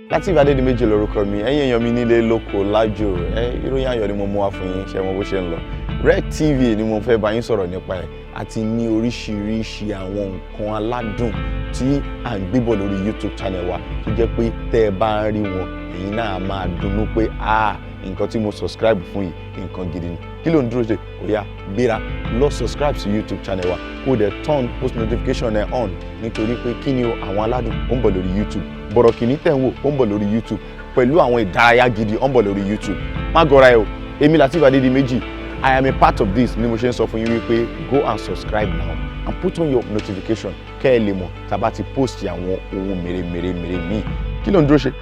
Lateef Adédìméjì lórúkọ mi. Ẹ̀yin èèyàn mi nílé lóko lájò ẹ, ìròyìn ayọ̀ ni mo mú wá fún yín. Ṣe mọ bó ṣe ń lọ? Red TV ni mo fẹ́ bá yín sọ̀rọ̀ nípa ẹ̀, àti ní oríṣiríṣi àwọn nǹkan aládùn tí à ń gbébọ̀ lórí YouTube channel wa, tó jẹ́ pé tẹ́ ẹ bá ń rí wọn, ẹ̀yin náà máa dunnú pé, "Ah, nǹkan tí mo subscribe fún yìí, nǹkan gidi ni." Kí ló ń dúró ṣe? Ó yá, gbéra, lọ subscribe sí YouTube channel wa, kó o dẹ̀ turn post notification ẹ̀ on, nítorí pé kí ni o? Àwọn aládùn ó ń bọ̀ lórí YouTube. Bọ̀rọ̀kìnní tẹ̀ ń wò, ó ń bọ̀ lórí YouTube, pẹ̀lú àwọn ìdárayá gidi, ó ń bọ̀ lórí YouTube. Má gọra ẹ o. Èmi Lateef Adédìméjì, I am a part of this ni mo ṣe ń sọ fún yín wípé go and subscribe now and put on your notification, kẹ́ ẹ lè mọ̀ tá a bá ti post àwọn ohun mèremère mèrè míì. Kí ló ń dúró ṣe?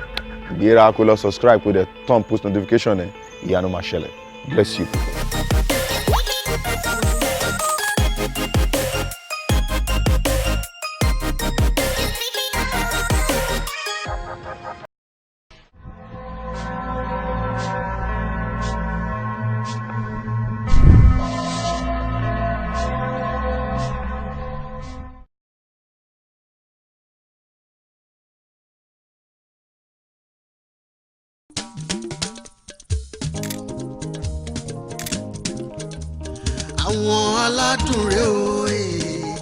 Gbéra, kó lọ subscribe, kó dẹ̀ turn post notification ẹ. Ìyanu máa ṣẹlẹ̀. Bless you. Àwọn aládùn rèé o,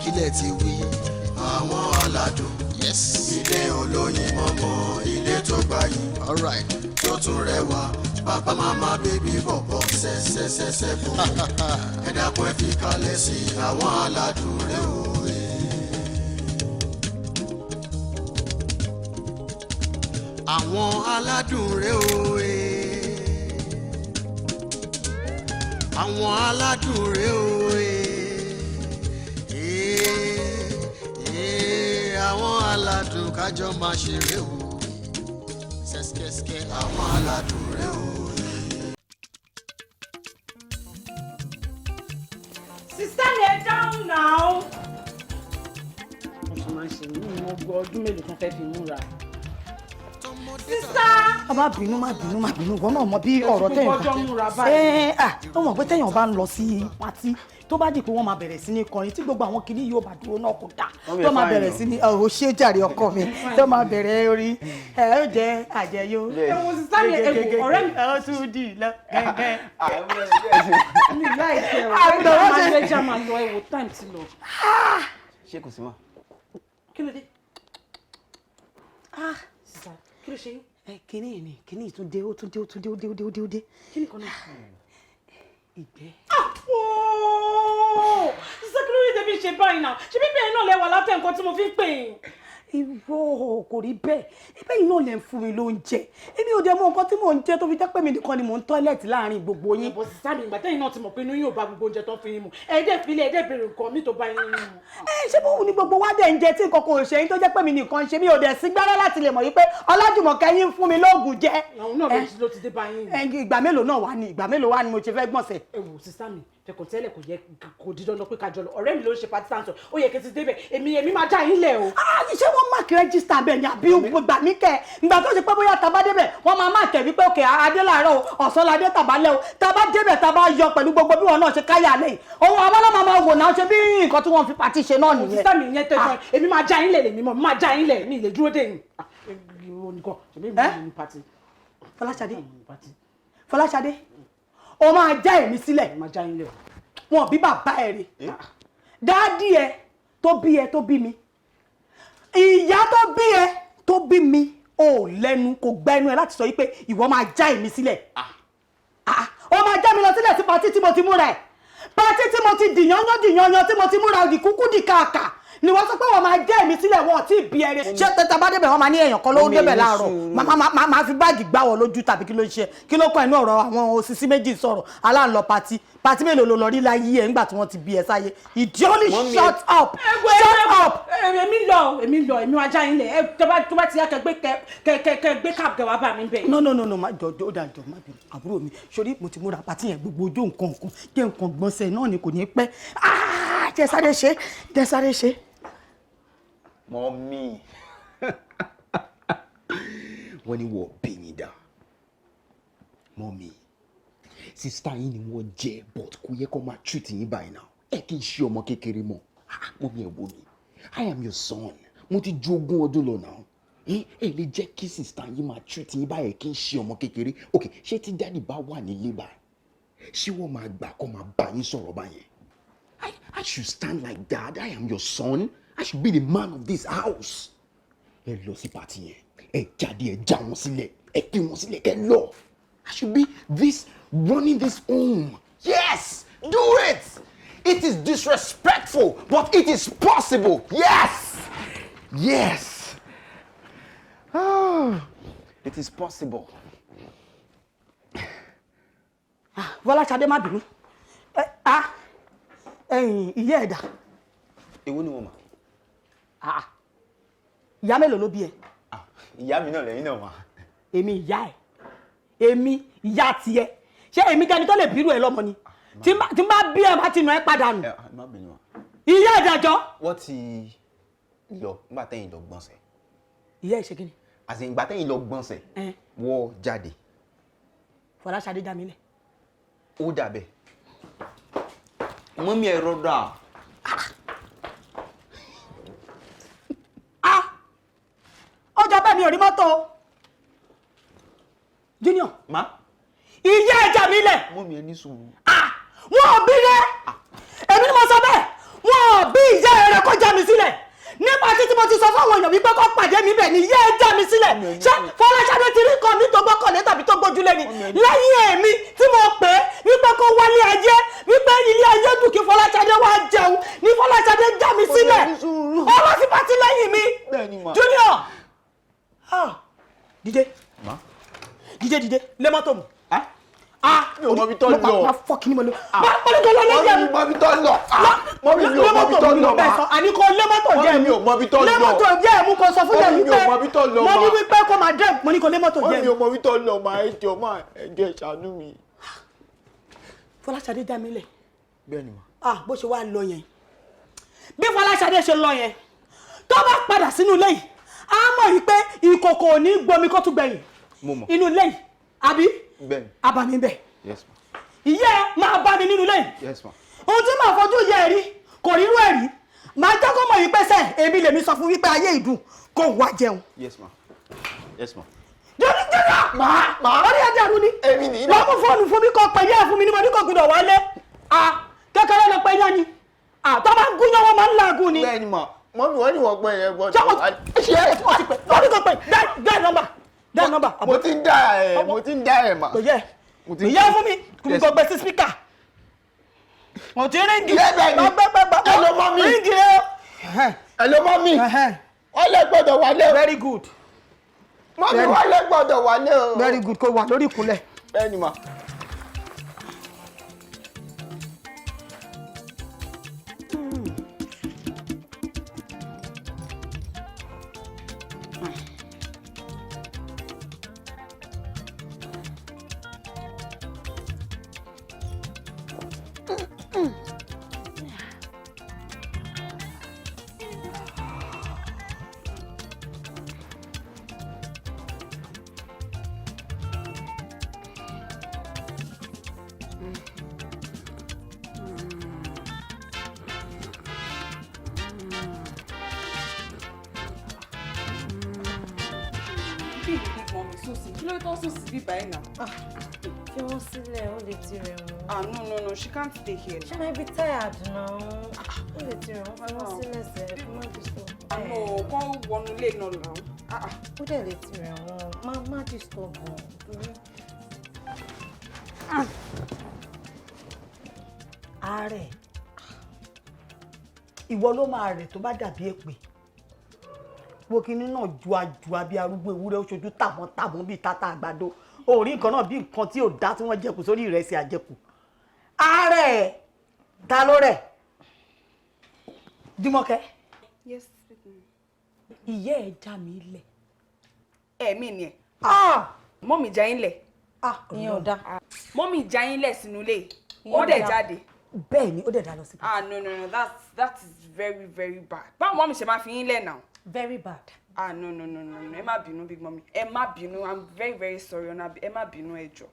kílẹ̀ ti wí. Àwọn aládùn, yes. Ilé olóyin mọ́mọ́, ilé tó gbayì, alright, tó tún rẹwà, bàbá, màmá, baby, bọ̀bọ̀, ṣẹṣẹṣẹṣẹ bò. Ẹ dákun, ẹ fi kalẹ̀ sí àwọn aládùn rèé o. Àwọn aládùn rèé o. Àwọn aládùn rèé o. Àwọn aládùn, kájọ máa ṣeré o, ṣẹ́ṣkẹ́ṣkẹ́, àwọn aládùn rèé o. Sister mi, ẹ dáhùn náà. Mo ṣe máa ń ṣe ní mo gbọ́ ọdún mélòó kan fẹ́ fi múra. Sister. Má bínú, má bínú, má bínú. Ìwọ náà mọ bí ọ̀rọ̀ tẹ̀yàn Gbogbo ọjọ́ múra báyìí. Ẹ à, ó mọ̀ pé tẹ̀yàn bá ń lọ sí party, tó bá di pé wọ́n máa bẹ̀rẹ̀ sí ní kọrin, tí gbogbo àwọn kìíní yóò bá dúró náà, kò dáa. Tó máa bẹ̀rẹ̀ sí ní ọ̀ ṣé jàre ọkọ mi, tó máa bẹ̀rẹ̀ orí ẹ ó jẹ àjẹyó. Ẹ wo sister mi, ẹ wo ọ̀rẹ́ mi. Ẹ ó tún dì lọ gẹ́gẹ́. Mi láìpẹ́ o. Àbúrò Ẹ wọ́n máa ṣe- lọ, ẹja máa lọ, ẹ wo time ti lọ. Ṣé kò sí mọ́? Kí ló dé? Sister, kí ló ṣe yín? Ẹ kíní yìí ni, kíní yìí tún dé, ó tún dé, ó tún dé, ó dé, ó dé, ó dé, ó dé. Kí ni kan náà? Ìgbẹ́. Ooo! Sister, kí ló dé tẹ́bí ṣe báyìí náà? Ṣé bíbí ẹ̀ náà lẹ́wà látẹ̀ nǹkan tí mo fi ń pè yín? Irọ́, kò rí bẹ́ẹ̀. Ibẹ̀ yìí náà lè ń fún mi lóúnjẹ, èmi ò dẹ̀ mọ nǹkan tí mò ń jẹ tó fi jẹ́ pé mi nìkan ni mò ń toilet láàrin gbogbo yín. Ẹ̀bọ̀ sister mi, ìgbà tẹ́yìn náà ti mọ̀ pé inú yóò bá gbogbo oúnjẹ tó ń fi yín mu. Ẹ̀ẹ́dẹ̀ filẹ̀, ẹ̀ẹ́dẹ̀ béèrè nǹkan mi tó bá yín mu. Ẹ ṣé bóun ni gbogbo wa dẹ̀ ń jẹ tí nǹkan kò ṣe yín, tó jẹ́ pé mi nìkan ń ṣe mí? Ò dẹ̀ sí gbára láti lè mọ̀ yìí pé Ọlájùmọ̀kẹ́ yín ń fún mi lóògùn jẹ. Àwọn náà ló ti dé bá yín. Ẹ, ìgbà mélòó náà wà ní, ìgbà mélòó wà ní mo ṣe fẹ́ gbọ̀nsẹ̀? Ẹ wò, sister mi, fẹkàn tẹ́lẹ̀, kò yẹ kò di dandan pé ká jọ lọ. Ọ̀rẹ́ mi ló ń ṣe party sáǹsọ̀, ó yẹ kí n ti débẹ̀. Èmi máa já yín lẹ̀ o. Ah, ṣé wọ́n mark register bẹ́ẹ̀ ni àbí gbà mí kẹ́? Ìgbà tó ṣe pé bóyá taba débẹ̀, wọ́n máa mark ẹ̀ wípé òkè adé láàárọ̀ o, ọ̀sán ládé, tàbálẹ̀ o, taba débẹ̀, taba yọ pẹ̀lú gbogbo bí wọn náà ṣe káyà lẹ́yìn òun, àwọn náà máa wò náà ṣe bí nǹkan tí wọ́n fi party ṣe náà nìyẹn. Sister mi, ìyẹn tẹ́jọ́, èmi máa já yín lẹ̀, lèmi mọ̀, máa já yín lẹ̀, mi lè dúró dé yín. Ìwọ nìkan ṣèbí mi ní party. Fọláṣadé, Fọláṣadé, o máa já èmi sílẹ̀? Máa já yín lẹ̀. Wọn bí bàbá ẹ rè, daddy ẹ tó bí ẹ tó bí mi, ìyá tó bí ẹ tó bí mi, ò lẹ́nu kò gbẹ́nu ẹ láti sọ yìí pé ìwọ máa já èmi sílẹ̀. Ah, ó máa já mi lọ sílẹ̀ sí party tí mo ti múra ẹ̀, party tí mo ti dìyànyán dìyànyán, tí mo ti múra òdì kúkú dì kàkà, ni wọ́n sọ pé wọ́n máa já èmi sílẹ̀? Wọ́n ò tí ì bí ẹrẹ. Ṣé tẹ́tà bá débẹ̀, wọ́n máa ní èèyàn kan ló débẹ̀ láàárọ̀, máa fi báàgì gbá wọ lójú tàbí kí ló ń ṣe? Kí ló kọ́ ẹnu ọ̀rọ̀ àwọn òṣìṣẹ́ méjì sọ̀rọ̀ aláǹlọ party? Party mélòó ló lọ rí láyé ẹ̀ ńgbà tí wọ́n ti bí ẹ sáyé? Ìdí Mummy, shut up, shut up. Èmi lọ, èmi lọ, èmi máa já yín lẹ̀. Ẹ tó bá ti yá, kẹ gbé kẹ kẹ kẹ gbé cab, kẹ wá bá mi bẹ̀. No, no, no, no, má jọ jọ, ó dà, jọ, má bínú, àbúrò mi. Sórí mo ti múra party yẹn, gbogbo ojú nǹkan nǹkan jẹ́ nǹkan gbọ̀nsẹ̀ náà ni, kò ní pẹ́. Ah, jẹ́ sáré ṣe, jẹ́ sáré ṣe. Mummy, wọ́n ní wọ́n bí yín dá. Mummy, sister yín ni wọ́n jẹ́, but kò yẹ kó máa treat yín báyìí náà. Ẹ kì í ṣe ọmọ kékeré mọ́. Ah, mummy, ẹ wo mi, I am your son. Mo ti ju 20 ọdún lọ náà. Ẹ lè jẹ́ kí sister yín máa treat yín báyẹn, kí n ṣe ọmọ kékeré. Ok, ṣé tí daddy bá wà nílé báyìí, ṣé wọ́n máa gbà kó máa bá yín sọ̀rọ̀ báyẹn? I should stand like that. I am your son. I should be the man of this house. Ẹ lọ sí party yẹn, ẹ jáde, ẹ já wọn sílẹ̀, ẹ fi wọn sílẹ̀, kẹ́ lọ. I should be this running this home. Yes, do it. It is disrespectful, but it is possible. Yes, yes. Oh, it is possible. Fọláṣadé, má bínú. Ẹ ah, ẹ̀yìn ìyá ẹ̀dá. Èwo ni mo mà? Ah, ìyá mélòó ló bí ẹ? Ìyá mi náà lẹ́yìn náà mà. Èmi ìyá ẹ, èmi ìyá tiẹ̀. Ṣé èmi jẹni tó lè bírú ẹ lọ́mọ ni? Tí n bá bí ẹ, bá ti nà ẹ padà nù. Ẹ má bínú mà. Ìyá ẹ̀dàjọ́. Wọ́n ti lọ nígbà tẹ́yìn lọ gbọ̀nsẹ̀. Ìyá ẹ̀ ṣe kí ni? Àti ìgbà tẹ́yìn lọ gbọ̀nsẹ̀, wọ́n jáde. Fọláṣadé já mi lẹ̀. Ó dàbẹ̀. Mummy, ẹ rọra. Ah, ọjọ́ bẹ́ẹ̀ mi ò rí mọ́tò o. Junior. Ma. Ìyá ẹ̀ já mi lẹ̀. Mummy, ẹ ní sùúrù. Ah, wọn ò bí rẹ. Èmi ni mo sọ bẹ́ẹ̀, wọn ò bí ìyá rẹ kó já mi sílẹ̀ nípa títí mo ti sọ fún àwọn èèyàn wípé kó pàdé mi bẹ̀ ni ìyá ẹ̀ já mi sílẹ̀. Ṣé Fọláṣadé ti rí kan mi tó gbọ́kànlé tàbí tó gbójúlé ni lẹ́yìn èmi tí mo pè é wípé kó wálé ayé, wípé ilé ayé dùn kí Fọláṣadé wá jẹun ní Fọláṣadé já mi sílẹ̀? Ọlọ́sí pátí lẹ́yìn mi. Junior, ah, dìde. Ma. Dìde, dìde, lé mọ́tò mu. Ah, Mi ò mọ ibi tó ń lọ. Má fọ́ kí ni mo lọ. Má pọ́n kó lọ lẹ́yìn. Mummy, mọ ibi tó ń lọ. Mummy, mi ò mọ ibi tó ń lọ bẹ́ẹ̀ ma. sọ, àní kò lé mọ́tò jẹ́ Mummy, mi ò mọ ibi tó ń lé lọ. mọ́tò jẹ́ mú kó sọ fún Mummy, yẹn mi ò mọ ibi tó ń lọ mo ní ma. wípé kó máa dẹ́, mo ní kó lé mọ́tò jẹ́. Mummy, mi ò mọ ibi tó ń lọ ma. Ẹ jọ̀ọ́ ma, ẹ jọ̀ọ́, ẹ ṣàánú mi. Fọláṣadé já mi lẹ̀. Bẹ́ẹ̀ni ma. Ah, bó ṣe wá lọ yẹn, bí Fọláṣadé ṣe lọ yẹn, tó bá padà sínú ilé yìí, á mọ̀ wípé ìkòkò ò ní gbomi kó tún gbẹ̀yìn. Mo mọ̀. Inú ilé yìí àbí? Bẹ́ẹ̀ni. Abàmì bẹ̀. Yes ma. Ìyá ẹ máa bá mi nínú ilé yìí. Yes ma. Ohun tí màá fojú yẹ ẹ rí kò rírú ẹ rí. Màá jẹ́ kó mọ̀ wípé sẹ́ èmi lèmi sọ fún wípé ayé ìdùn kó wá jẹun. Yes ma. Yes ma. Jọ́ní jọ́nà. Ma, ma. Orí ẹja ru ni. Èmi nìyí. Wọ́n mú fóònù fún mi kó pè yẹ́ fún mi ní mo ní kò gbọdọ̀ wálé. À kékeré ló pè yán ni. À tó bá ń gúnyán wọn máa ń làágùn ni. Bẹ́ẹ̀ni ma. Mummy, wọ́n ní wọ́n gbọ́ yẹn gbọ́dọ̀. Ṣé o ti pè? Wọ́n ní kò pè. Dẹ́ nọ́mbà. Dẹ́ nọ́mbà. Mo ti ń dá ẹ̀, mo ti ń dá ẹ̀ mà. Pè yẹ́. Mo ti Pè yẹ́ fún mi. Kò kò gbé sí speaker. Mo ti ring. Lẹ́bẹ̀ẹ́ ni. Gbẹ́gbẹ́gbẹ́. Hello, mommy. Ring rẹ. Hello mummy. Wọ́n lè gbọ́dọ̀ wálé o. Very good. Mummy, wọ́n lè gbọ́dọ̀ wálé o. Very good, kò wà lórí ìkúnlẹ̀. Bẹ́ẹ̀ni ma. Bí big mummy sùn sí, kí ló tó sùn sí bí báyìí náà? Fi wọ́n sílẹ̀, ó lè ti rẹ̀ wọ́n. Ah, no, no, no, she can't stay here. She might be tired now. Ó lè ti rẹ̀ wọ́n, fi wọ́n sílẹ̀ sẹ́, kó má disturb. Àmọ́ kán wọnú ilé náà náà. Ah, ah. Ó dẹ̀ lè ti rẹ̀ wọ́n, má disturb wọn torí. Ààrẹ ìwọ ló máa rẹ̀ tó bá dàbí èpè wo kinní náà juajua bí arúgbó ewúrẹ́, ó ṣojú tàmọ́tàmọ́ bíi tata àgbàdo, orí nǹkan náà bí nǹkan tí ò dá tí wọ́n jẹkù sórí ìrẹsì àjẹkù. Ààrẹ ta ló rẹ̀? Jùmọ̀kẹ́. Yes, big mummy. Ìyá ẹ̀ já mi lẹ̀. Ẹ̀mí ni ẹ̀. Ah! Mummy já yín lẹ̀. Ah! Ìyẹn ò dáa. Mummy já yín lẹ̀ sínú ilé. Ìyẹn Ó ò dẹ̀ dáa. jáde. Bẹ́ẹ̀ ni, ó dẹ̀ dá lọ sí. Ah, no, no, no, that is very, very bad. Báwo mummy ṣe máa fi yín lẹ̀ náà? Very bad. Ah, no, no, no, no, no, ẹ má bínú, big mummy. Ẹ má bínú, I'm very, very sorry, ọ̀nà ẹ má bínú, ẹ jọ̀ọ́.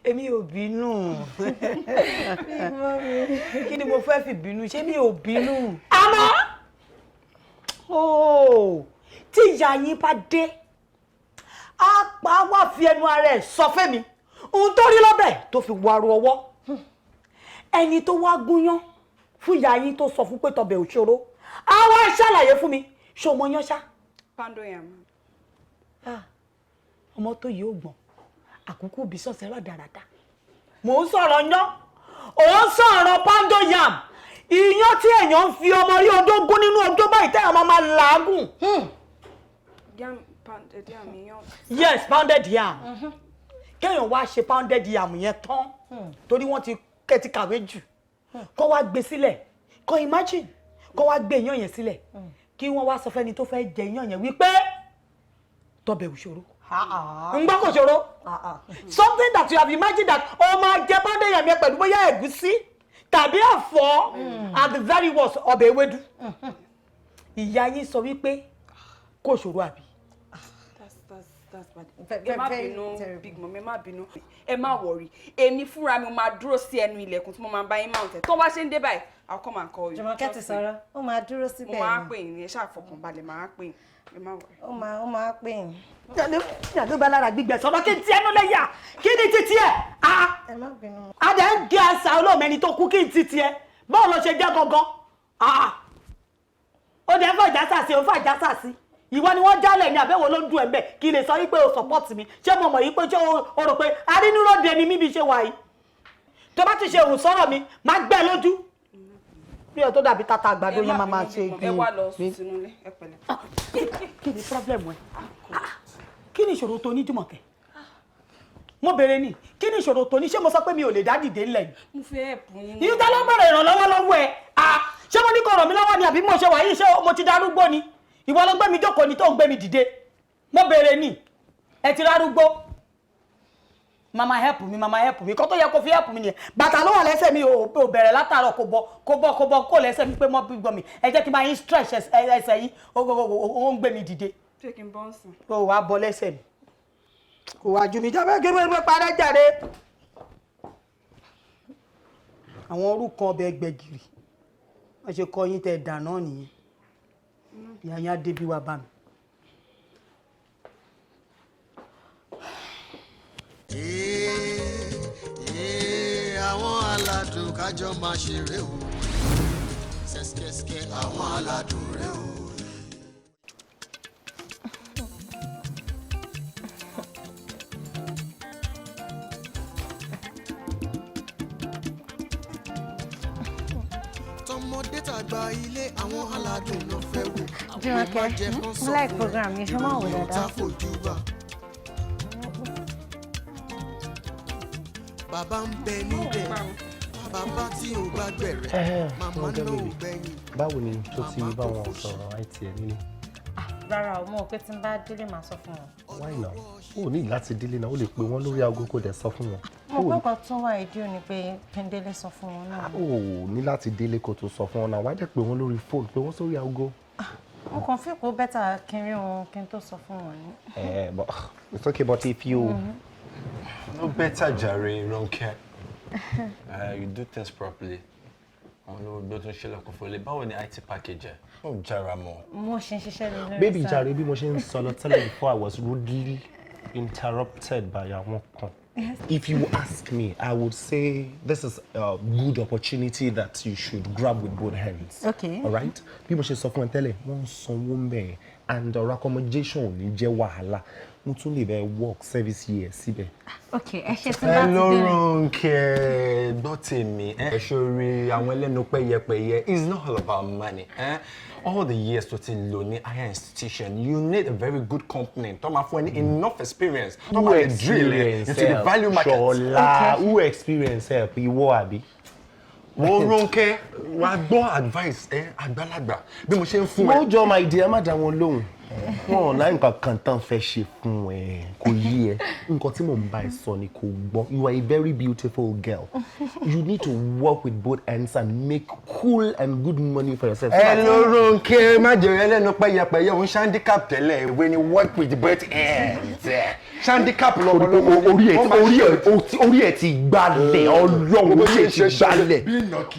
Èmi ò bínú. Kí ni mo fẹ́ fi bínú? Ṣé mi ò bínú? Àmọ́ ooo, Tí ìyá yín bá dé, á pa wá fi ẹnu ara ẹ̀ sọ fẹ́mi ohun tó rí lọ́bẹ̀ tó fi waru ọwọ́. Ẹni tó wá gúnyán fún ìyá yín tó sọ fún pé tọbẹ̀ òṣòro, á wá ṣàlàyé fún mi. Ṣé o mọ yán ṣá? Pando yam. Ah, ọmọ tó yìí ó gbọ̀n àkókò bí sọ̀sẹ̀ rádaràda. Mò ń sọ̀rọ̀ yán, ò ń sọ̀rọ̀ pando yam, iyán tí èèyàn ń fi ọmọ rí odó gún nínú odó báyìí tẹ́yàn máa máa làágùn. Yam, pounded yam, iyán. Yes, pounded yam. Kéèyàn wá ṣe pounded yam yẹn tán, torí wọ́n ti kẹ́ ti kàwé jù, kó wá gbé sílẹ̀, kó imagine, kó wá gbé iyán yẹn sílẹ̀, kí wọ́n wá sọ fẹ́ni tó fẹ́ jẹ iyán yẹn wípé tọbẹ̀ òṣòro ń gbọ́ kò ṣòro. Something that you have imagined that o máa jẹ pounded yam yẹn pẹ̀lú bóyá ẹ̀gúsí tàbí ẹ̀fọ́, at the very worst ọbẹ̀ ewédú, ìyá yín sọ wípé kò ṣòro, àbí? That's bad. Very, Ẹ má very bínú, terrible. Big mom, ẹ má bínú. Ẹ má worry. Èmi fúnra mi máa dúró sí ẹnu ilẹ̀kùn tí mo máa bá yín mount ẹ̀. Tó bá ṣe ń dé báyìí, I'll come and call you. Jùmọ̀kẹ́ ti Trust me. sọ̀rọ̀, ó máa dúró Mo síbẹ̀ máa ni. pè yín ní, ẹ ṣáà fọkànbalẹ̀, máa pè yín. Ẹ má worry. Ó máa pè yín. Yàtọ̀ bá lára gbígbẹ sọ̀rọ̀ kí n tiẹ̀ nú lẹ́yà, kí ni títí ẹ̀? Ah! Ẹ má bínú. Adẹ ń gé àṣà olóòmẹni tó kú, kí n títí ẹ? Báwo ló ṣe jẹ́ gangan? Ah! Ó dẹ̀ ń fàjà sàsí, ó ń fàjà sàsí. Ìwọ ni wọ́n jálẹ̀ ní àbẹ̀wò ló ń dùn ẹ̀ ń bẹ̀ kí n lè sọ wípé o support mi. Ṣé mo mọ̀ yìí pé ṣé o rò pé arínúròde ni mí bí ṣe wà yìí? Tó bá ti ṣe òun sọ̀rọ̀ mi, má gbẹ́ lójú bí ọ tó dàbí tata àgbàdo Ẹ yẹn má máa máa bínú, ṣe. Big Mom. Ẹ wá lọ sùn sínú ilé. Ẹ pẹ̀lẹ́. Kí ni problem ẹ? Kí ni ìṣòro tó ní, Jùmọ̀kẹ́? Mo béèrè ni, kí ni ìṣòro tó ní? Ṣé mo sọ pé mi ò lè dá dìde ńlẹ̀ ni? Mo fẹ́ help yín. Ìyí tá ló ń bẹ̀rẹ̀ ìrànlọ́wọ́ lọ́wọ́ ẹ̀? À, ṣé mo ní kó ràn mí lọ́wọ́ ni, àbí mo ṣe wà yìí, ṣé mo ti darúgbó ni? Ìwọ ló gbé mi jókòó ni tó ń gbé mi dìde. Mo béèrè ni, ẹ ti rárúgbó. Mama help mi, mama help mi, kó tó yẹ kó fi help mi nìyẹn. Bàtà ló wà lẹ́sẹ̀ mi, ò bẹ̀rẹ̀ látàárọ̀, kó bọ́ kó bọ́ kó bọ́ kó lẹ́sẹ̀ mi pé mọ́ bí gbọ́ mi. Ẹ jẹ́ kí n máa yín stretch ẹsẹ̀ yín, ó ń gbé mi dìde. Ṣé kí n bọ́ ń sìn? Kó wàá bọ́ lẹ́sẹ̀ mi, kó wàá ju mi jábẹ́ kí wọ́n parẹ́ jáde. Àwọn orúkọ ọbẹ̀ gbẹ̀gìrì wọ́n ṣe kọ́ yín tẹ́ dà náà nìyẹn. Ìyá yín á débi wá bá mi. Ee, àwọn aládùn kájọ máa ṣeré o, ṣẹ́ṣkẹ́ṣkẹ́ àwọn aládùn rẹ o. Tọmọdé tàgbà, ilé àwọn aládùn ló fẹ́ wò. Jùmọ̀kẹ́, Má jẹ́ kán mo sọ like fún ẹ, program yìí, ṣé máa wò ìròyìn ò dáadáa? tá fojú bá. Bàbá ń bẹ níbẹ̀, bàbá tí ò bá gbẹ̀rẹ̀, màmá náà ò gbẹ̀yìn. Báwo ni tó ti bá wọn sọ̀rọ̀ IT ẹ̀ nílé? Rárá o, mo rò pé tí n bá délé máa sọ fún wọn. Why now? O ní láti délé náà, o lè pè wọ́n lórí aago kó dẹ̀ sọ fún wọn. Mo pé nǹkan tó wà ìdí ò ní pé kí n délé sọ fún wọn náà. O ò ní láti délé kó tó sọ fún wọn náà, wá dẹ̀ pè wọ́n lórí fóònù, pè wọ́n sórí aago. Mo kàn fi kó better kí n rí wọn kí n tó sọ fún wọn ni. Eh, but it's okay, but if you. No better jàre, Ronke. You do things properly. Àwọn olówó tó ń ṣe lọ́kọ̀ fọlé. Báwo ni IT package ẹ̀? Ó jára mọ́. Mo ṣe ń ṣiṣẹ́ lé lórí. Baby sir. jàre, bí mo ṣe ń sọ lọ tẹ́lẹ̀ before I was rudely interrupted by àwọn kan. If you ask me, I would say this is a good opportunity that you should grab with both hands. Okay. All right? Bí mo ṣe sọ fún ẹ tẹ́lẹ̀, wọ́n ń sanwó ń bẹ̀ and ọ̀rọ̀ accommodation ò ní jẹ́ wàhálà. Mo tún lè bẹ work service year síbẹ̀. Ok, ẹ ṣe, tí n bá ti Hello délé. Ronke, gbọ́ tèmi. Ẹ ṣorí àwọn ẹlẹ́nu pẹ́yẹpẹ́yẹ. It's not all about money. Eh? All the years tó ti lò ní higher institution, you need a very good company tó máa fún ẹ ní enough experience tó máa lè drill ẹ into the value market. Ṣọlá, who experience help, ìwọ àbí? Wo Ronke, wàá gbọ́ advice ẹ àgbàlagbà bí mo ṣe ń fún ẹ. Mo jọ, my dear, má dá wọn lóhùn. Wọn ò láì nǹkan kan tán fẹ́ ṣe fún ẹ, kò yí ẹ. Nǹkan tí mò ń bá ẹ sọ ni kò gbọ́. You are a very beautiful girl. You need to work with both hands and make cool and good money for yourself. Hello Ronke, má jẹ́ ẹlẹ́nu pẹ́yẹpẹ́yẹ, òun ṣe handicap tẹ́lẹ̀, ìwé ni work with both hands. Handicap lọ́mọ lọ́mọ. Orí ẹ̀ ti gbalẹ̀ Ọlọ́run, orí ẹ̀ ti gbalẹ̀,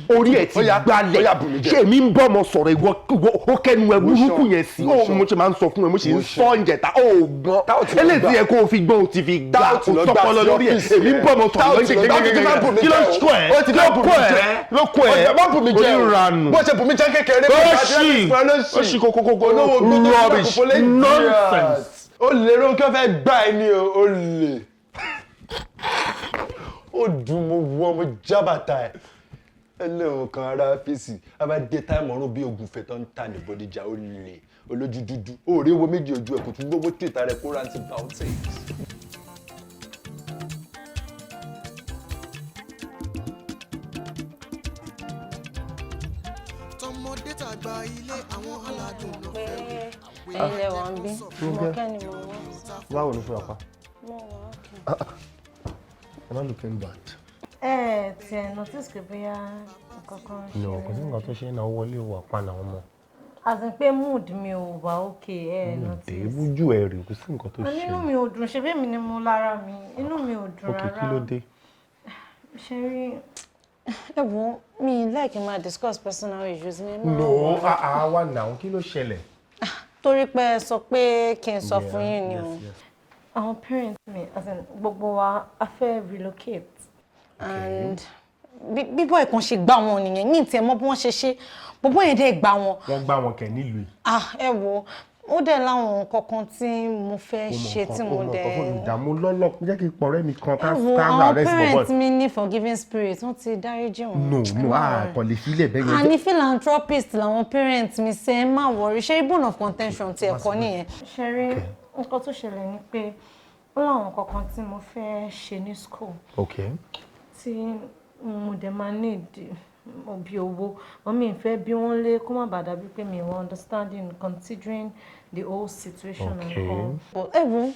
orí ẹ̀ ti gbalẹ̀. Ṣé èmi ń bọ́ ọmọ sọ̀rọ̀, ìwọ ó kẹ́nu ẹ burúkú yẹn sí? Ó mo ṣe máa ń sọ fún ẹ, mo ṣe ń sọ ǹjẹ̀ta, ó gbọ́n eléyìí tí yẹ kó o fi gbọ́n, o ti fi gbà kó tọpọlọ lórí ẹ. Èmi ń bọ́ ọmọ sọ̀rọ̀ kí ló kọ́ ẹ? Kí ló kọ́ ẹ? Ló kọ́ ẹ oníranù. Bó ṣe bù mí jẹ́ kékeré, ó ṣì kókókókó, rubbish, nonsense. Ó lè Rónkẹ́ fẹ́ gbá ẹ ní o, ó lè. Ó dùn mo wọ ọmọ jábàtà ẹ. Ẹlẹ́wọ̀n kan ara ọ́fíìsì, a bá dé táìmù ọ̀run bí ogun fẹ̀ tó ń ta ní Bódìjà, ó lè olójú dúdú. Ó rí owó méjì ojú ẹ̀ kò tún gbogbo tìta rẹ̀ kó rántí antibiotics. Tọmọdé tàgbà, ilé àwọn aládùn ló fẹ́ wí. Ẹ̀yin lẹ wà ń bí Mọ̀kẹ́ ni mo wá. Báwo ni fún apá? Mo wà okay. You're not looking bad. Ẹ tiẹ̀ notice pé bóyá nǹkan kan ṣe. No, kò sí nǹkan tó ṣe é náà, wọlé wà pa náà ọmọ. As in pé mood mi ò wà okay, ẹ notice. Dé bójú ẹ rè, kò sí nǹkan tó ṣe. Inú mi ò dùn, ṣe bí mi ni mo lára mi, inú mi ò dùn Ok, rárá. kí ló dé? Ṣe rí, ẹ wo mi like máa discuss personal issues mi. No, àwa náà, kí ló ṣẹlẹ̀? Torí pé ẹ sọ pé kí n sọ fún yín ni o. Yes, yes. Àwọn parents mi, as in gbogbo wa, a fẹ́ relocate. And bí boy kan ṣe gbá wọn nìyẹn, ní ìtẹ̀ mọ́ bí wọ́n ṣe ṣe, bọ́bọ́ yẹn dẹ̀ gbá wọn. Wọ́n gbá wọn kẹ̀ nílùú yìí. Ah, ẹ wo, ó dẹ̀ láwọn nǹkan kan tí mo fẹ́ ṣe tí mo dẹ̀. Ìdààmú lọ́lọ́ jẹ́ kí n pọ̀rẹ́ mi kan ká Ẹ wo, ká àwọn arrest bọ̀bọ̀. parents mi ní forgiving spirit, wọ́n ti dáríjì wọn. No, a kò lè filẹ̀ bẹ́ẹ̀ yẹn. Àní philanthropist làwọn parents mi ṣe, ẹ má worry. Ṣé bone of contention ti ẹ̀kọ́ nìyẹn. Ṣe rí, nǹkan tó ṣẹlẹ̀ ni pé ó láwọn nǹkan kan tí mo fẹ́ ṣe ní school tí mo dẹ̀ máa need òbí owó wọ́n. Mi fẹ́ bí wọ́n lé kó má bàa dàbí pé mi wọ́n understanding, considering the whole situation and all. But ẹ wo,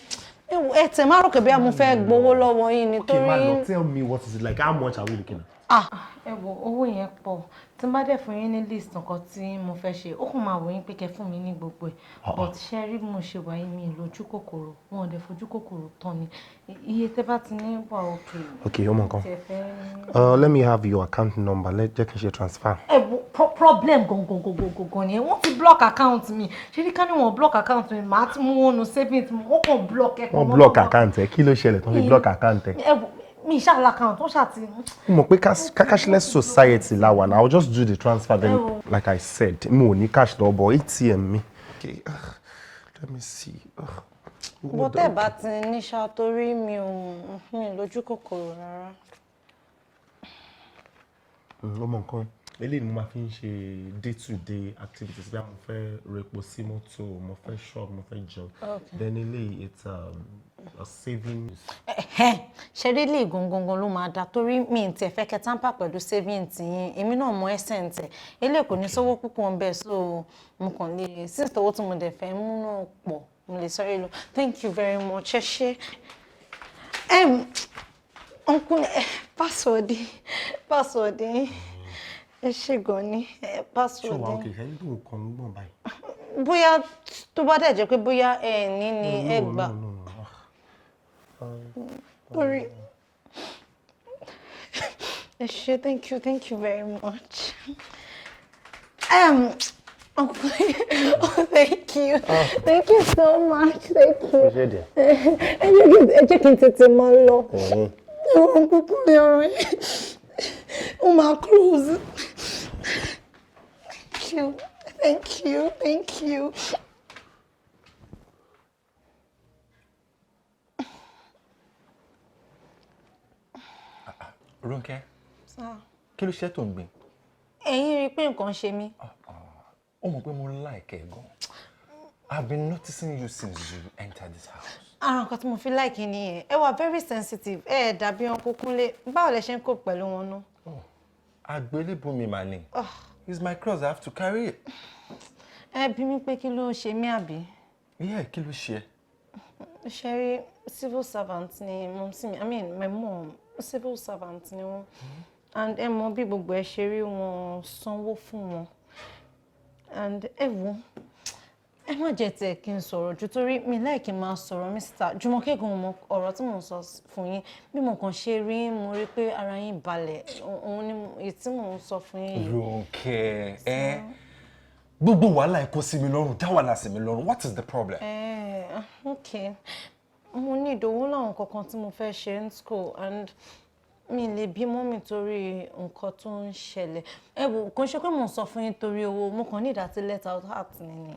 ẹ wo, ẹ tẹ̀ má rò pé bí mo fẹ́ gbowó lọ́wọ́ yín Okay, ma nítorí. lọ, tell me what is it like, how much are we looking at? Ah, ẹ wo, owó yẹn pọ̀. Tí n bá dẹ̀ fún yín ní list nǹkan tí mo fẹ́ ṣe, ó kàn máa wò yín pé kẹ́ fún mi ní gbogbo ẹ̀. But ṣe rí, bí mo ṣe wà yín, mi lójú kòkòrò, wọn ò dẹ̀ fojú kòkòrò tán ni. Iye tẹ́ bá ti ní wà okay. Okay, ọmọ nǹkan. Tí ẹ fẹ́. Let me have your account number. Let jẹ́ kí n ṣe transfer. Ẹ wo, problem gangan gangan gangan ni wọ́n ti block account mi. Ṣé ní ká ní wọ́n block account mi, màá ti mú wọn nu savings mi, wọ́n kàn block ẹ. Wọ́n block account ẹ, kí ló ṣẹlẹ̀ tó fi block account ẹ? Ẹ wo, mi ṣáà account wọ́n ṣáà ti. Mo mọ̀ pé cashless society la wà na. I will just do the transfer then. Ẹ wo. Like I said, mo ò ní cash lọ, but ATM mi. Okay, let me see. Bó tẹ́ bá ti ní ṣá, torí mi ò mi lójú kòkòrò rárá. Ọmọ nǹkan, eléyìí ni mo máa fi ń ṣe day to day activities, bí mo fẹ́ repo sí mọ́tò, mo fẹ́ shop, mo fẹ́ jẹun. Then eléyìí, it's a savings. Ṣe rí lè gangan ló máa da, torí mi ì tiẹ̀ fẹ́ kẹ́ tamper pẹ̀lú savings yín. Èmi náà mọ essence ẹ̀. Eléyìí kò ní sówó púpọ̀ ń bẹ̀, so mo kàn lè, since owó tí mo dẹ̀ fẹ́ mú náà pọ̀, mo lè sáré lọ. Thank you very much, ẹ ṣé. Uncle, password yín. Ẹ ṣé gan ni. Ṣé Password wàá yín. Okay, ṣe tó kàn ń gbọ̀n báyìí? Bóyá tó bá dẹ̀ jẹ́ pé bóyá ẹ ní ni ẹ gbà. No, no, no. Torí ẹ ṣé, thank you, thank you very much. Oh, thank you, thank you so much, thank you. Ṣé díẹ̀? Ẹ jẹ́ kí n tètè máa lọ. Ẹ̀wọ̀n kúkú ní ọ̀rọ̀ yẹn. Ó máa close. Thank you, thank you, thank you. Rónkẹ́, Sir. kí ló ṣe tó ń gbìn? Ẹ̀yin rí i pé nǹkan ṣe mí. Ó mọ̀ pé mo like ẹ gan. I've been noticing you since you entered this house. Ara nǹkan tí mo fi like nìyẹn. Ẹ wà very sensitive. Ẹ ẹ̀ dàbí ọkọ Kúnlé. Báwo lẹ ṣe ń kó pẹ̀lú wọn náà? Àgbélébùú mi mà ní. It's my cross, I have to carry it. Ẹ bí mi pé kí ló ṣe mí, àbí? Yeah, kí ló ṣe ẹ́? Ṣe rí, civil servant ni mumsy mi, I mean my mom, civil servant ni wọ́n. And ẹ mọ bí gbogbo ẹ ṣe rí, wọn sanwó fún wọn. And ẹ wo, Ẹ má jẹ́ tiẹ̀ kí n sọ̀rọ̀ jù torí mi láì kí n máa sọ̀rọ̀ mi síta. Jùmọ̀kẹ́ gan mọ ọ̀rọ̀ tí mò ń sọ fún yín. Bí mo kàn ṣe rí, mo rí pé ara yín balẹ̀. Òun ni èyí tí mò ń sọ fún yín yìí. Rónkẹ́, ẹ gbogbo wàhálà ẹ kó sí mi lọ́rùn, dá wàhálà sí mi lọ́rùn. What is the problem? Okay. Mo ní ìdòwú láwọn kankan tí mo fẹ́ ṣe ní school and mi lè bí mọ́mì torí nǹkan tó ń ṣẹlẹ̀. Ẹ wò, kò ń ṣe pé mò ń sọ fún yín torí owó, mo kàn ní ìdásí let out heart mi ni.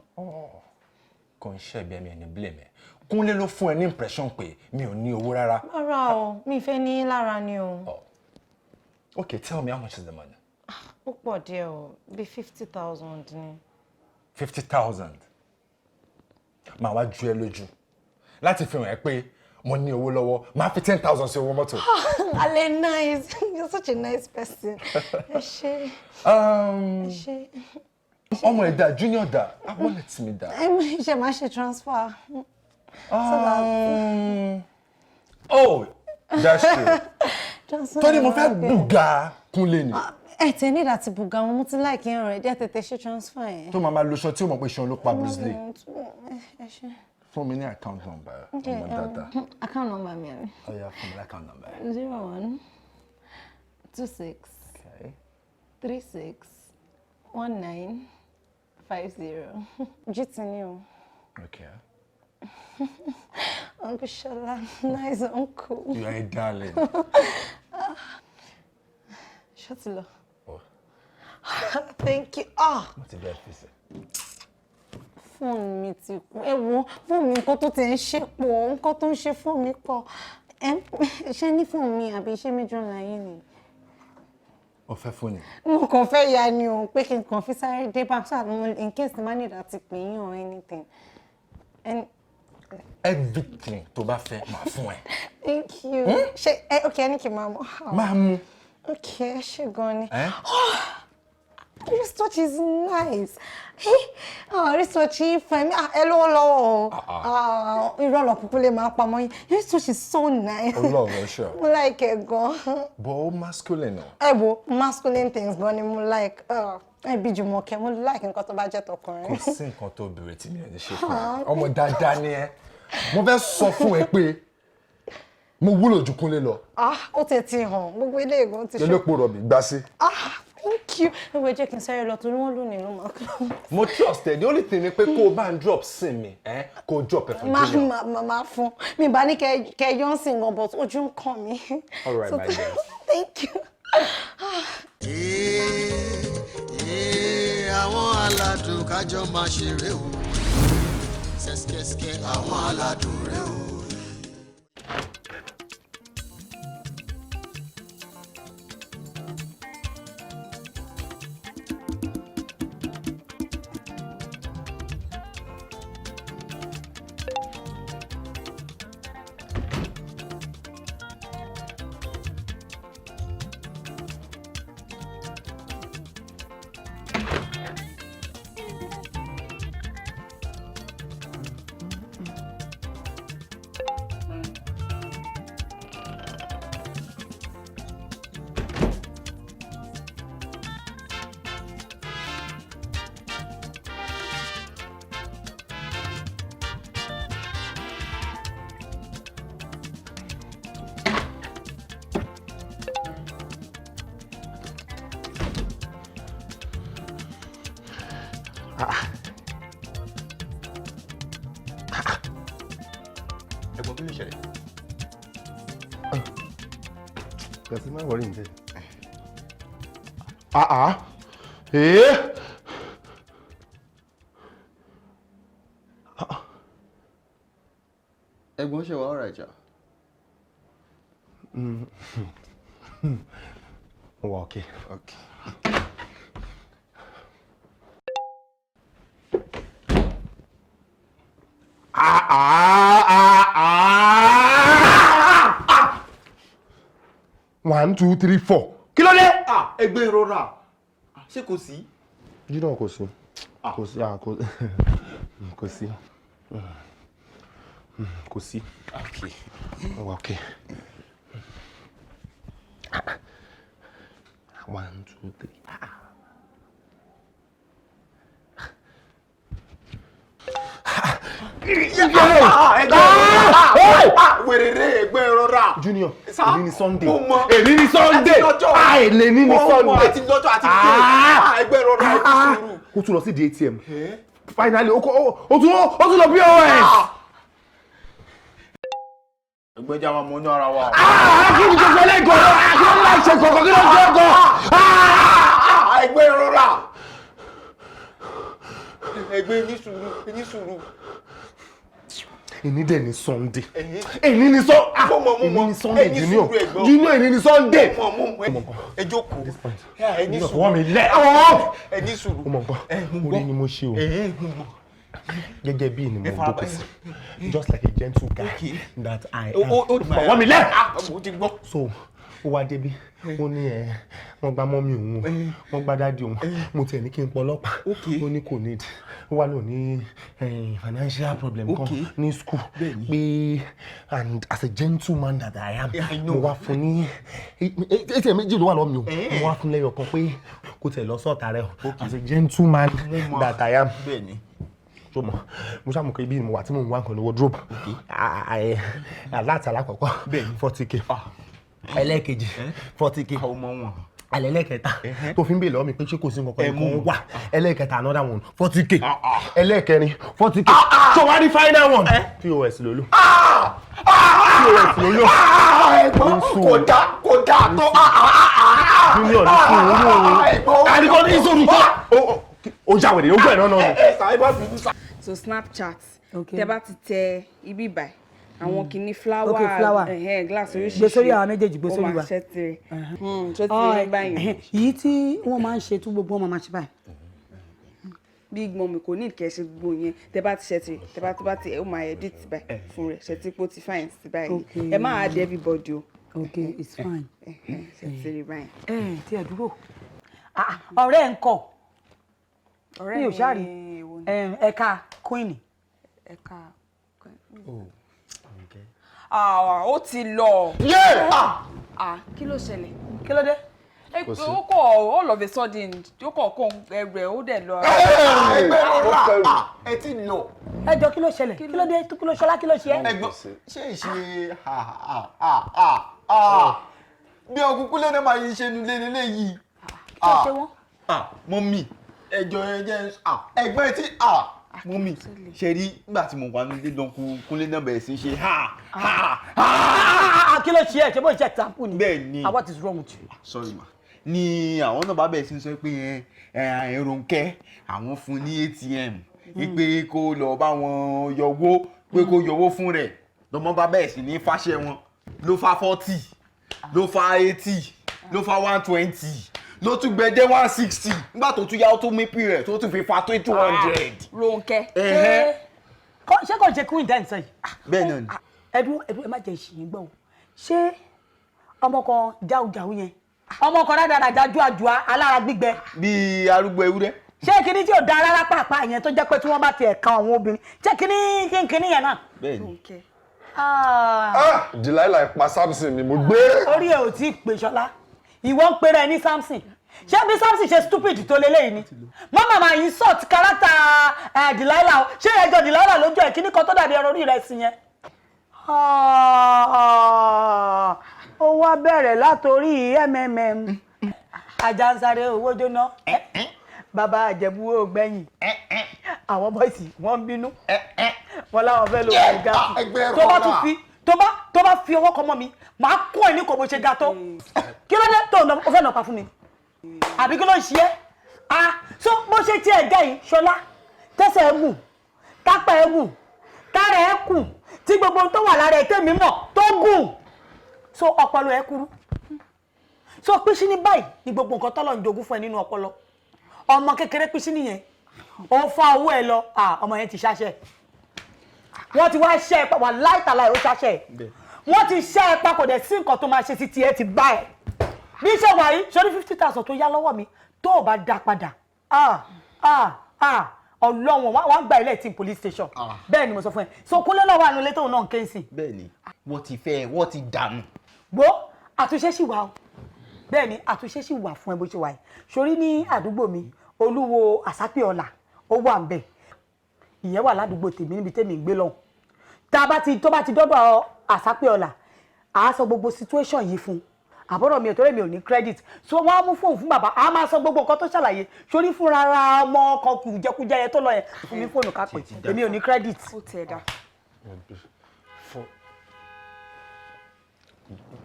Kò ń ṣẹ̀bi ẹ̀mí ẹni blame ẹ̀. Kúnlé ló fún ẹ ní impression pé mi ò ní owó rárá. Rárá o, mi fẹ́ ní lára ni o. Okay, tell me, how much is the money? Ó pọ̀ díẹ̀ o, bí 50,000 ni. 50,000. Màá wá ju ẹ lójú láti fi hàn ẹ́ pé mo ní owó lọ́wọ́, màá fi 10,000 sí owó mọ́tò. Ale nice, you're such a nice person. Ẹ ṣé. Ẹ ṣé. Ọmọ ẹ̀dá junior dà, wallet mi dà. Ẹ mú iṣẹ́ máa ṣe transfer. Oh, that's true. Torí mo fẹ́ bùgà Kúnlé ni. Ẹ tẹ ní ìdàtí bùgà wọn, mo ti láìkí ẹ̀rọ ẹ̀ díẹ̀, tètè ṣe transfer yẹn. Tó máa ma lo ṣan tí ó mọ̀ pé ṣan ló pa Bruce Lee. Ẹ ṣé. Fún mi ní account number. Okay, ọmọ dáadáa. Account number mi àbí? Ó yá, fún mi ní account number. 01 26 Okay. 36 19 50. GT ni o. Okay. Uncle Shola, nice uncle. You are a darling. Ṣé ti lọ? Oh. Thank you. Ah! Mo ti bẹ́ẹ̀ fi sẹ́. Fóònù mi ti kú. Ẹ wo fóònù mi, nǹkan tó ti ń ṣe pọ̀, nǹkan tó ń ṣe fóònù mi pọ̀. Ẹ ṣé ní fóònù mi àbí ṣé méjì ọ̀la yín ni? O fẹ́ fóònù? Mo kàn fẹ́ ya ni o, pé kí n kàn fi sáré dé bá so that in case ma need àti pè yín or anything. And Everything tó bá fẹ́, màá fún ẹ. Thank you. Ṣé ẹ okay, ẹni kì í máa mú? Máa mú. Okay, ẹ ṣé gan ni. Eh? Wristwatch is nice. Hey, oh, wristwatch yìí fún mi. Ah, ẹ lówó lọ́wọ́ o. Ah, irọ́ lọ kúkú lè máa pamọ́ yín. Wristwatch is so nice. Ọlọ́run ṣe. Mo like ẹ gan. But ó masculine o. Ẹ wo, masculine things gan ni mo like. Ẹ bí Jùmọ̀kẹ́, mo like nǹkan tó bá jẹ́ tọkùnrin. Kò sí nǹkan tó béèrè tí mi ò ní ṣe fún ẹ. Ọmọ dáadáa ni ẹ. Mo fẹ́ sọ fún ẹ pé mo wúlò ju Kúnlé lọ. Ah, ó tẹ̀ ti hàn. Gbogbo ilé ìgbọ́n ti ṣe. Elépo rọ̀bì gbá sí. Ah, thank you. Ẹ wo, ẹ jẹ́ kí n sáré lọ torí wọ́n lónìí ló máa kọ́. Mo trust ẹ. The only thing ni pé kó o bá ń drop sí mi, ẹ kó o drop ẹ fún Má Junior. má má má fún. Mi bá ní kẹ yọ̀ ń sìn gan, but ojú ń kàn mí. All right, So, my dear. Thank you. Ee, àwọn aládùn kájọ máa ṣeré o, ṣẹ́ṣkẹ́ṣkẹ́ àwọn aládùn rẹ o. Ẹ̀gbọ́n, kí ló ṣẹlẹ̀? Gàtí má wọrí ǹjẹ́. Ah ah. Eh? Ẹ̀gbọ́n, ṣe wà ọ̀rọ̀ ìjà? Mo wà okay. Okay. Ah ah ah ah. 1 2 3 4. Kí ló dé? Ah, ẹgbẹ́ ìrora, ṣé kò sí? Jídọ̀, kò sí. Kò sí, ah, kò sí. Kò sí. Okay. Mo wà okay. 1 2 3. Ah. Wèrèrè ẹgbẹ́ rọra. Junior, èmi ni Sunday. Mo mọ. Èmi ni Sunday. Àìlè ní ni Sunday. Àti lọ́jọ́ àti dé. Ẹgbẹ́ rọra, ẹ ní sùúrù. Ó tún lọ sí di ATM. Finally, ó tún lọ POS. Ẹgbẹ́ jẹ́ àwọn ọmọ inú ara wa. Kí ni gbogbo ẹlẹ́gọ̀ọ́? Kí ló ń láì ṣe kọ̀ọ̀kan? Kí ló ń ṣe ọkọ̀? Ẹgbẹ́ rọra. Ẹgbẹ́ ní sùúrù, ní sùúrù. Èní dẹ̀ ni Sunday. Èní ni Sunday. Junior. Junior, èní ni Sunday. Ẹ jókòó. Ẹ ní sùúrù. Fọwọ́ mi lẹ̀. Ẹ ní sùúrù. Ó mọ̀ nǹkan. Orí ni mo ṣe o. Gẹ́gẹ́ bí ni mo jókòó sí. Just like a gentle guy that I am. Fọwọ́ mi lẹ̀. So, ó wá débi, ó ní ẹ wọ́n gba mọ́mí òun, wọ́n gba dáàdi òun, mo tiẹ̀ ní kí n pọ ọlọ́pàá, ó ní kò need, ó wà lóun ní financial problem kan ní school pé, and as a gentleman that I am, mo wá fún ní ATM méjì ló wà lọ́wọ́ mi o, mo wá fún lẹ́yọ̀ kan pé kò tẹ̀ lọ sọ́ọ̀tà rẹ o, as a gentleman that I am. So mo ṣàmù pé ibi mo wà tí mo ń wá nǹkan ní wardrobe aláàtì alákọ̀ọ́kọ́ 40K, ẹlẹ́ẹ̀kejì 40K, ẹlẹ́ẹ̀kẹta tó fi ń bèèrè lọ́wọ́ mi pé ṣé kò sí nǹkan kan wà, ẹlẹ́ẹ̀kẹta another one 40K, ẹlẹ́ẹ̀kẹrin 40K, so wá ní final one POS ló lò. POS ló lò. Ẹ̀gbọ́n kò dá, kò dá tó. Junior ní sùúrù, àdìgbò ní sùúrù tó ó jáwèrè ó gbẹ̀ náà náà. So Snapchat, tẹ bá ti tẹ ibi báyìí, àwọn kìíní flower, glass oríṣiríṣi. Gbé sórí àwọn méjèèjì, gbé sórí wa. Ó máa ṣe tiri. Ṣé ti rí báyìí? Èyí tí wọ́n máa ń ṣe tún gbogbo wọn máa ṣe báyìí. Big mummy kò ní ìkẹ́ ṣe gbogbo yẹn, tẹ bá ti ṣe tiri, tẹ bá ti ó máa edit báyìí fún rẹ̀, ṣe tí pé ó ti fine sí báyìí. Ẹ má add everybody o. Okay, it's fine. Ṣe ti rí báyìí. Ẹ ti ẹ dúró. Ọ̀rẹ́ ẹ̀ ń kọ̀. Mi ò ṣáà rí ẹ̀ka Queen. Ẹ̀ka Queen. Ó ti lọ. Kí ló ṣẹlẹ̀? Kí ló dé? Ó kọ̀ all of a sudden, ó kọ̀ kó ẹrù ẹ̀ ó dẹ̀ lọ. Ẹgbẹ́ rọra, ẹ ti lọ. Ẹ jọ, kí ló ṣẹlẹ̀? Kí ló dé? Kí ló ṣọlá? Kí ló ṣe é? Ẹ̀gbọ́n, ṣé ìṣe bí ọkùnkùn kúlẹ̀ náà máa yí ṣe nulẹ̀ nílé yìí. Kí ló ṣe wọ́n? Mọ́mì, ẹjọ́ ẹjẹ́ ẹgbẹ́ tí mọ́mì ṣe rí nígbà tí mo wà nílé lọ́kùn kúnlé náà bẹ̀rẹ̀ sí ṣe ha ha ha. Kí ló ṣe ẹ? Ṣé bó ṣe example ni? Bẹ́ẹ̀ ni. What is wrong with you? Sorry ma. Ni àwọn náà bá bẹ̀rẹ̀ sí sọ pé Rónkẹ́ àwọn fún ní ATM pé kó lọ bá wọn yọwó, pé kó yọwó fún rẹ̀, lọ́mọ bá bẹ̀rẹ̀ sí ní fáṣẹ wọn, ló fa 40, ló fa 80, ló fa 120, ló tún gbẹdẹ 160, nígbà tó tún yá ó tún mí pì rẹ̀ tó tún fi fa tó 200. Rónkẹ́. Ṣé kò ṣe queen dẹ́n sẹ́yìn? Bẹ́ẹ̀ náà ni. Ẹdún ẹdún, ẹ má jẹ́ ìṣìyìn gbọ́ o. Ṣé ọmọ kan jáujàu yẹn, ọmọ kan rádaràjà júàjúà alára gbígbẹ. Bíi arúgbó ewúrẹ́. Ṣé kinní tí ò da rárá pàápàá yẹn tó jẹ́ pé tí wọ́n bá tiẹ̀ kan àwọn obìnrin, ṣé kinní kinní yẹn náà? Bẹ́ẹ̀ni. Delilah pa Samson ni mo gbé. Orí ẹ ò tí ì pè Ṣọlá, ìwọ ń pera ẹ ní Samson. Ṣé bí Samson ṣe stupid tó leléyìí ni? Mama máa insult character Delilah o. Ṣé ẹjọ́ Delilah lójú ẹ̀ kíní kan tó dàbí ẹran orí rẹ̀ sí yẹn? Ó wá bẹ̀rẹ̀ látòrí mmm ajá ń sáré owó jóná, bàbá àjẹbú ó gbẹ̀yìn, àwọn bọ́ìsì wọ́n ń bínú, wọ́n láwọn fẹ́ lo ọ̀gá. Tó bá tún fi tó bá fi ọwọ́ kan mọ́ mi, màá kún ẹ̀ ní kò bó ṣe ga tó. Kí ló dé tó o fẹ́ nà pa fún mi? Àbí kí ló ń ṣe é? Ah, so bó ṣe tiẹ̀ jẹ́ yìí Ṣọlá, tẹ́sẹ̀ ẹ̀ gùn, tápà ẹ̀ gùn, tára ẹ̀ kùn, tí gbogbo tó wà lára ẹ̀ tẹ̀mí mọ̀ tó gùn, so ọpọlọ ẹ̀ kúrú. So píṣí ní báyìí ni gbogbo nǹkan tọ́lọ̀ ń jogún fún ẹ nínú ọpọlọ. Ọmọ kékeré píṣí nìyẹn, ó fa owó ẹ lọ, ọmọ yẹn ti ṣáṣẹ. Wọ́n ti wá ṣẹ́ ẹ pa, wà láìtàláì ó ṣáṣẹ ẹ. Wọ́n ti ṣẹ́ ẹ pa, kò dẹ̀ sí nǹkan tó máa ṣe sí tiẹ̀ ti bá ẹ. Bí iṣẹ́ wà yìí, sórí 50,000 tó yá lọ́wọ́ mi, tó o bá dá padà, Ọlọ́run wọ́n gba ilé tí police station. Bẹ́ẹ̀ ni mo sọ fún ẹ. So Kúnlé náà wà nílé tóun náà ń ké sí. Bẹ́ẹ̀ni, wọ́n ti fẹ́, wọ́n ti dànù. Gbó, àtúnṣe sì wà o. Bẹ́ẹ̀ ni, àtúnṣe sì wà fún ẹ bó ṣe wà yìí. Sórí ní àdúgbò mi, Olúwo Àsápìọlà ó wà ń bẹ̀. Ìyẹn wà ládùúgbò tèmi níbi tèmi ń gbé lọ́hùn. Tá a bá ti tó bá ti dọ́dọ̀ àsápẹ́ ọ̀la, à á sọ gbogbo situation yìí fún un. Àbọ̀rọ̀ mi ò torí mi ò ní credit, so wọ́n á mú fóònù fún bàbá, á máa sọ gbogbo nǹkan tó ṣàlàyé sórí fúnra ra ọmọ kan kùjẹkùjẹ yẹn tó lọ yẹn. Fún mi fóònù ká pè, èmi ò ní credit. Ó tiẹ̀ dá. For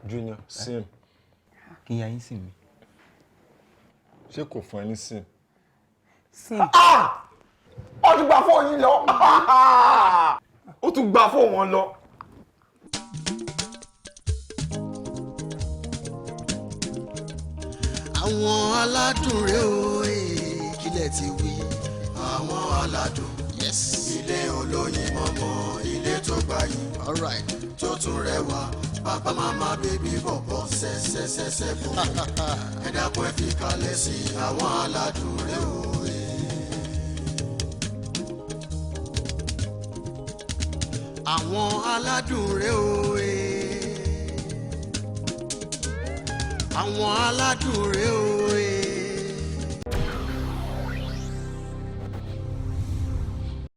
Junior, sim. Kí n ya yín sí mi. Ṣé kò fún ẹ ní sim? Sim. Ó tún gba fóònù yín lọ, ó tún gba fóònù wọn lọ. Àwọn aládùn rèé o, kílẹ̀ ti wí. Àwọn aládùn, yes. Ilé olóyin mọ́mọ́, ilé tó gbayì, alright, tó tún rẹwà. Bàbá, màmá, baby, bọ̀bọ̀, ṣẹṣẹṣẹṣẹ bò. Ẹ dákun, ẹ fi kalẹ̀ sí àwọn aládùn rèé o. Àwọn aládùn rèé o. Àwọn aládùn rèé o.